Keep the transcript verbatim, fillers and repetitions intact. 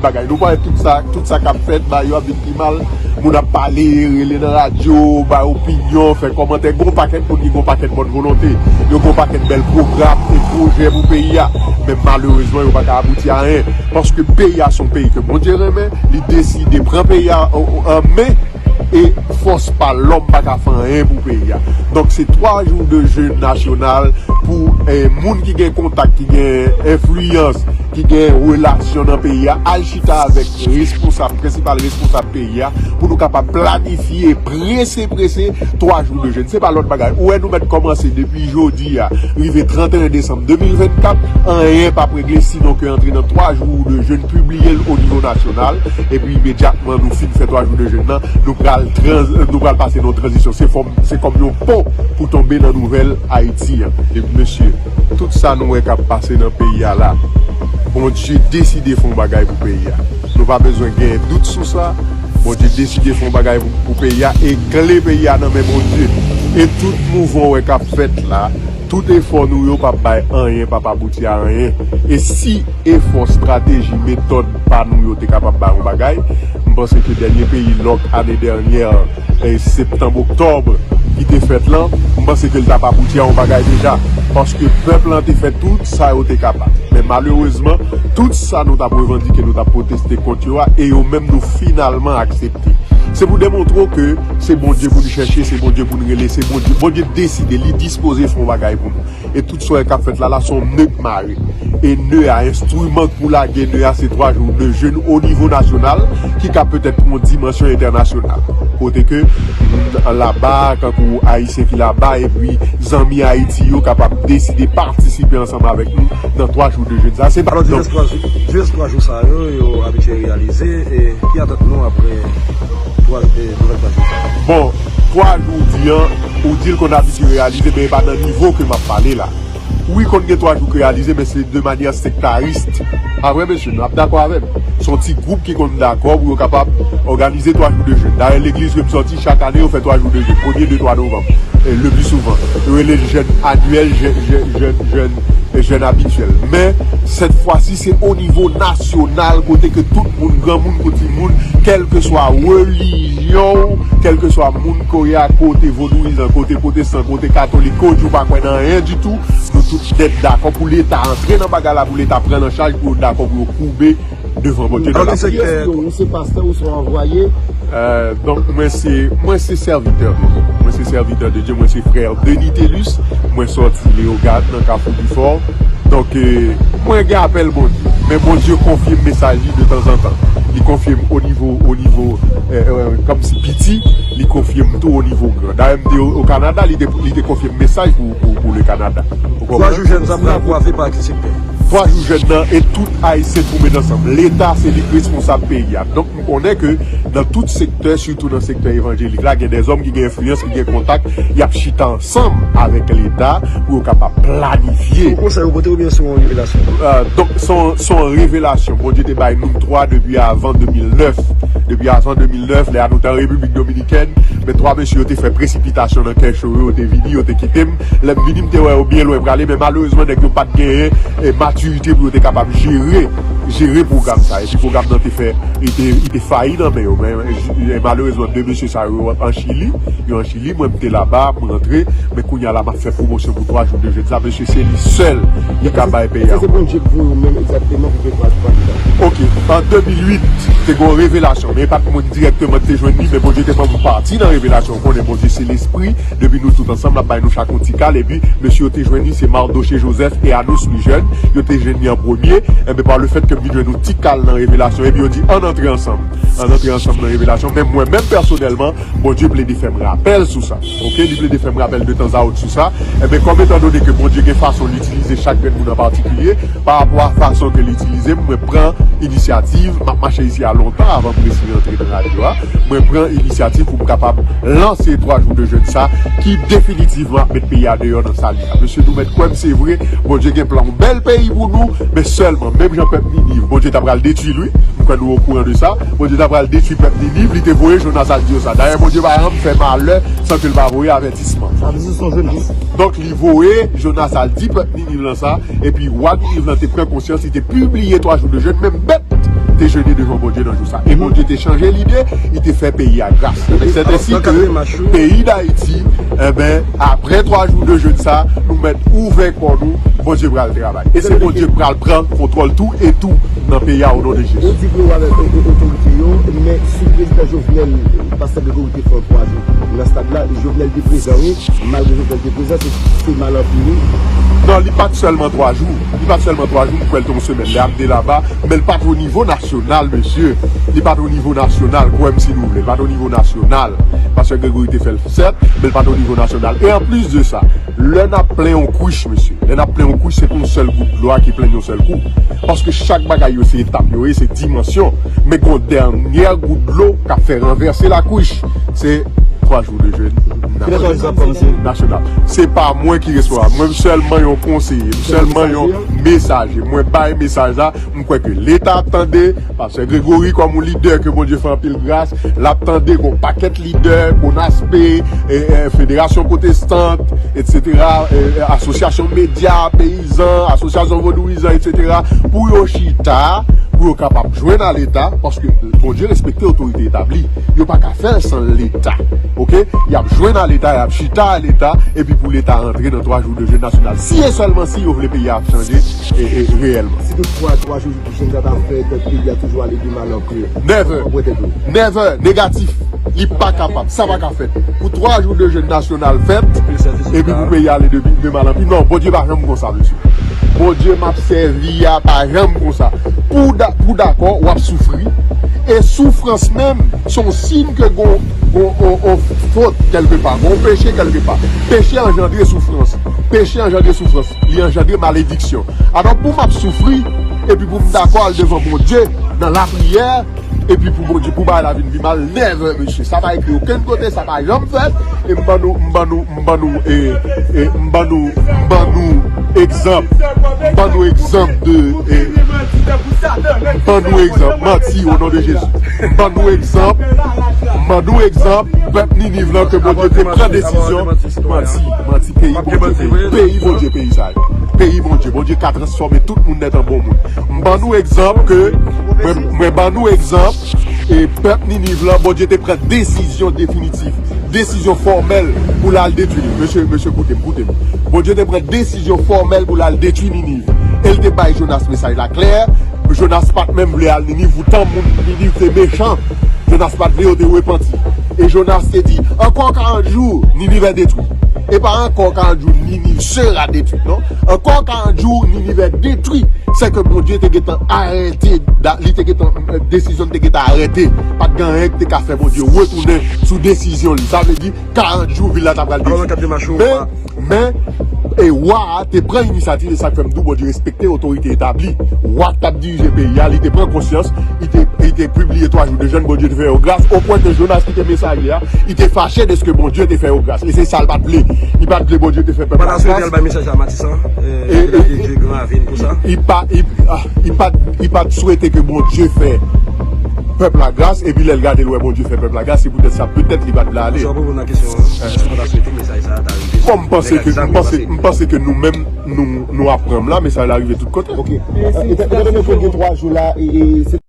bagay. Nou pa wè tout sa, tout sa k ap fèt, bagay yo ap vin pi mal. Moun ap pale, rele nan radyo, bay opinyon, fè kòmantè. Gon pakèt moun ki gon pakèt bòn volonte. Yo gon pakèt bèl pwogram e pwojè pou peyi a. Men malerezman, yo pa ka abouti a anyen. Paske peyi a se yon peyi ke Bondye renmen, li deside pran peyi a an men. E fòs pa lòm pa ka fè anyen pou peyi a. Donk se twa jou de jèn nasyonal pou eh, moun ki gen kontak, ki gen enfliyans, ki gen relasyon nan peyi a, al chita avèk responsab, prensipal responsab peyi a, pou nou kapab planifye prese prese twa jou de jèn. Se pa lòt bagay. Ou wè nou mèt kòmanse depi jodi a, rive trannteyen desanm de mil vennkat, anyen p ap regle sinon ke antre nan twa jou de jèn, pibliye l o nivo nasyonal, epi imedyatman nou fin fè twa jou de jèn nan, nou pral trans, nou pral pase nan yon tranzisyon. Se fòm, se kòm yon pon pou tonbe nan nouvèl Ayiti an. Epi mesye, tout sa nou wè k ap pase nan peyi a la, Bondye deside fè yon bagay pou peyi a. Nou pa bezwen gen dout sou sa. Bondye deside fè yon bagay pou, pou peyi a e kle peyi a nan men Bondye. E tout mouvman w wè k ap fèt la, tout efò nou yo p ap bay anyen, p ap abouti a anyen. E si efò, estrateji, metòd pa nou yo te kapab bay yon bagay, m panse ke dènye peyi lòk ane dènyè, eh, septanm, oktòb, ki te fèt lan, m panse ke l t ap abouti a yon bagay deja. Paske pèp lan te fè tout sa yo te kapab. Men malerezman, tout sa nou t ap revandike, nou t ap pwoteste kont yo a, e yo menm nou finalman aksepte. Se pou demontre w ke se Bondye pou n chèche, se Bondye pou n rele, se Bondye. Bondye deside, li dispoze fè yon bagay pou nou. E tout sa k ap fèt la, la se yon ne k mare. E ne a, enstriman k pou lage ne a, se twa jou de jèn o nivo nasyonal, ki ka petèt pran yon dimansyon entènasyonal. Kote ke moun laba, kankou Ayisyen ki laba, epi zanmi Ayiti yo kapab deside patisipe ansanm avèk nou nan twa jou de jèn sa. Se pa... Alò, donk, jis twa jou, jis twa jou sa yo, yo abitye reyalize, e ki atant nou apre twa, e, nouvèl twa jou sa? Bon, twa jou ou di an, ou di l konn abitye reyalize, men e pa nan nivo ke m ap pale la. Wi, konn gen twa jou k reyalize, men se de manyè sektaris. A vre, mesye, nou ap dakò avè m. Se yon ti gwoup ki konn dakò pou yo kapab òganize twa jou de jèn. Dayè, legliz ke m sòti, chak ane, yo fè twa jou de jèn, premye, de, twa novanm, e, le pli souvan. Yo rele l jèn anyèl, jèn, jèn, jèn, jèn, e, jèn abityèl. Men, sèt fwa si, se o nivo nasyonal, kote ke tout moun, granmoun kou timoun, kèlkeswa relijyon w, kèlkeswa moun ke w ye a, ke w te vodouyizan, ke w te pwotestan, ke w te katolik, ke w di w pa kwè nan anyen ditou, nou tout nèt dakò pou Leta antre nan bagay la, pou Leta pran l an chaj, pou yo dakò pou yo koube devan Bondye nan lapriyè. Kiyès ou ye? Ou se pastè, ou se yon anvwaye? Euh, donk, mwen se, mwen se sèvitè de Dye. Mwen se sèvitè de Dye, mwen se frè Denis Thelus. Mwen sòti Leyogàn, nan Kafou Difò. Donk, euh, mwen gen apèl Bondye. Men Bondye konfye m mesaj li de tanzantan. Li konfye m o nivo, o nivo, euh, euh, kòmsi piti, li konfye m tou o nivo gran. Dayè, m te o, o Kanada, li te, li te konfye m mesaj pou, pou, pou le Kanada. Ou konprann? Twa jou jèn sa pral kwaze pa ki sektè? Twa jou jèn nan e tout Ayisyen pou met ansanm. Leta se li k responsab peyi a. Donk, m konnen ke nan tout sektè, sitou nan sektè evanjelik la, gen dèzòm ki gen enfliyans, ki gen kontak, y ap chita ansanm avèk Leta pou yo kapab planifye. Se yon konsèy ou pote oubyen se yon revelasyon? Euh, donk, se yon, se yon revelasyon. Bondye te bay nou twa depi avan de mil nèf. Depi avan de mil nèf, lè a nou te an Repiblik Dominikèn, men twa mesye yo te fè presipitasyon nan kè cho yo, yo te vini, yo te kite m. Lè m vini, m te wè yo byen lwen prale, men malerezman, nèg yo pa t genyen, eh, matirite pou yo te kapab jere, jere pwogram sa. Epi pwogram nan te fè, li te, li te fayi nan men yo. Men, eh, malerezman, de mesye sa yo an Chili, yo an Chili, mwen m te laba, m rantre, men kounye a la, m ap fè pwomosyon pou twa jou de jèn sa. Mesye, se li sèl ki ka bay peyi a. Èske se Bondye k voye w menm egzakteman pou fè twa jou sa? Ok, an de mil uit, te gen yon revelasyon, men e pa t mwen dirèkteman ki te jwenn li, men Bondye te ban m yon pati nan revelasyon. Ou konnen Bondye se lespri, depi nou tout ansanm, l ap bay nou chak yon ti kal, epi mesye yo te jwenn li, se Mardoché Joseph e Anos Louis Jeune, yo te jwenn li an premye, enben, pa le fèt ke m vin jwenn yon ti kal nan revelasyon, epi yo di, ann antre ansanm, ann antre ansanm nan revelasyon, men mwen menm pèsonèlman, Bondye plede fè m rapèl sou sa. Ok, li plede fè m rapèl de tanzawòt sou sa. Enben, kòm etan done ke Bondye gen fason l itilize chak grenn moun an patikilye, pa rapò a fason ke l itilize m, mwen pran inisyativ, m ap mache isi a lontan avan m resi rantre nan radyo a, mwen pran inisyativ pou m kapab lanse twa jou de jèn sa, ki definitivman ap met peyi a deyò nan sa li a. Mesye, nou mèt kwè m, se vre, Bondye gen plan yon bèl peyi pou nou, men sèlman, menm jan pèp Niniv, Bondye ta pral detwi l, wi. M kwè nou okouran de sa. Bondye ta pral detwi pèp Niniv, li te voye Jonas al di yo sa. Dayè, Bondye pa janm fè malè san ke l pa voye avètisman. Sa vle di se yon Jonas. Donk, li voye Jonas al di pèp Niniv lan sa, epi wa Niniv lan te pran konsyans, li te pibliye twa jou de jèn, menm bèt dejene devan Bondye nan jou sa. E Bondye te chanje lide, li te fè peyi a gras. Avèk sèten si ke peyi Dayiti, enben, apre twa jou de jèn sa, nou mèt ouvè kò nou, Bondye pral travay. E se Bondye pral pran kontwòl tou e tou nan peyi a, o non de Jezi. Ou di ke w avèk o-, o-, otorite yo, men si prezidan Jovenel, pastè Gregory te fè yon twa jou nan stad la, Jovenel te prezan, wi, malgre Jovenel te prezan, se, se mal anpli, wi. Non, li pa t sèlman twa jou. Li pa t sèlman twa jou, m kwè l te yon semèn lè Abdelaba, men l pa t o nivo nasyonal, mesye. Li pa t o nivo nasyonal, kwè m si nou vle. Li pa t o nivo nasyonal. Pastè Gregory te fè l, sèt, men l pa t o nivo nasyonal. E anplis de sa, lè n ap plen yon kwich, mesye, lè n ap plen yon kwich, se pa yon sèl gout dlo a ki plen yon sèl kou. Paske chak bagay yo, se etap yo ye, se dimansyon. Men gon dènyè gout dlo k ap fè ranvèse la kwich. Se twa jou de jèn nasyonal. Se pa mwen ki responsab. Mwen, m sèlman yon konseye, m sèlman yon mesaje. Mwen bay mesaj la, m kwè ke Leta ap tande, Pastè Gregory kòm yon lidè ke Bondye fè anpil gras, l ap tande gon pakèt lidè, Konaspe, e, e, Federasyon Pwotestant, etsetera, e, e, asosyasyon medya, peyizan, asosyasyon vodouyizan, etsetera, pou yo chita, pou yo kapab jwenn a Leta, paske Bondye respekte otorite etabli. Yo pa ka fè l san Leta. Oke? Y ap jwenn a Leta, y ap chita a Leta, epi pou Leta antre nan twa jou de jèn nasyonal. Si e sèlman si yo vle peyi a ap chanje, e, e, reyèlman. Si toutfwa twa jou de jèn sa ta fèt, peyi a toujou ale de mal an pye. Never. Never. Negatif. Li pa kapab. Sa pa ka fèt. Pou twa jou de jèn nasyonal fèt, epi pou peyi a ale de, de mal an pi. Non, Bondye pa janm konsa, mesye. Bondye m ap sèvi a pa janm konsa. Pou w da-, pou w dakò, w ap soufri. E soufrans menm, se yon siy ke gon, gon, on, on fot kèlkepa, gon peche kèlkepa. Peche anjandre soufrans. Peche anjandre soufrans. Li anjandre malediksyon. Alò, pou m ap soufri, epi pou m dakò al devan Bondye nan lapriyè, epi pou Bondye, pou bagay la vin pi mal, never, mesye. Sa pa ekri okenn kote, sa pa janm fèt. E m ban nou, m ban nou, m ban nou, e, e, m ban nou, m ban nou egzanp. M ban nou egzanp de, e, m ban nou egzanp. Manti, o non de Jezi. M ban nou egzanp. M ban nou egzanp. Pèp Niniv lan ke Bondye te pran desizyon. Manti, manti, peyi Bondye, peyi, peyi Bondye, peyi sa yo. Peyi Bondye, Bondye ka transfòme tout moun nèt an bon moun. M ban nou egzanp ke, mwen, mwen ban nou egzanp, e pèp Niniv lan, Bondye te pran desizyon definitif, desizyon fòmèl pou l al detwi li. Mesye, mesye, koute m, koute m. Bondye te pran desizyon fòmèl pou l al detwi Niniv. E l te bay Jonas mesaj la klè. Jonas pa t menm vle al Niniv, poutan moun Niniv te mechan. Jonas pa t vle yo te repanti. E Jonas te di, encore quarante jours, Ninive est détruit. E pa encore quarante jours, Ninive sera détruit, non. Encore quarante jours, Ninive est détruit. Se ke Bondye te gentan arete, da-, li te gentan, desizyon te gentan arete. Pa t gen anyen ki te ka fè Bondye retounen sou desizyon li. Sa vle di, karant jou, vil la ta pral detwi. Men, men, e wa a te pran inisyativ, e sa k fè m di w Bondye respekte otorite etabli. Wa k t ap dirije peyi a, li te pran konsyans, li te, li te pibliye twa jou de jèn, Bondye te fè yo gras, o pwen ke Jonas ki te mesaje a, li te fache dèske Bondye te fè yo gras. E se sa l pa t vle. Li pa t vle Bondye te fè pèp la gras. Ou pa ta swete al bay mesaj la, Matisan? E, e, e, li pa, li, ah, li pa, li pa t swete ke Bondye fè pèp la gras, epi lè l gade l wè Bondye fè pèp la gras, se poutèt sa, petèt li pa t vle ale. Sa w poze nan kesyon an, èske w ta swete mesaj sa a ta rive sou nèg ak zam yo? Bon, m panse ke, m panse, m panse ke nou menm, nou, nou ap pran m la, mesaj la rive tout kote. Ok. E, e, etandone ke gen twa jou la, e, e, se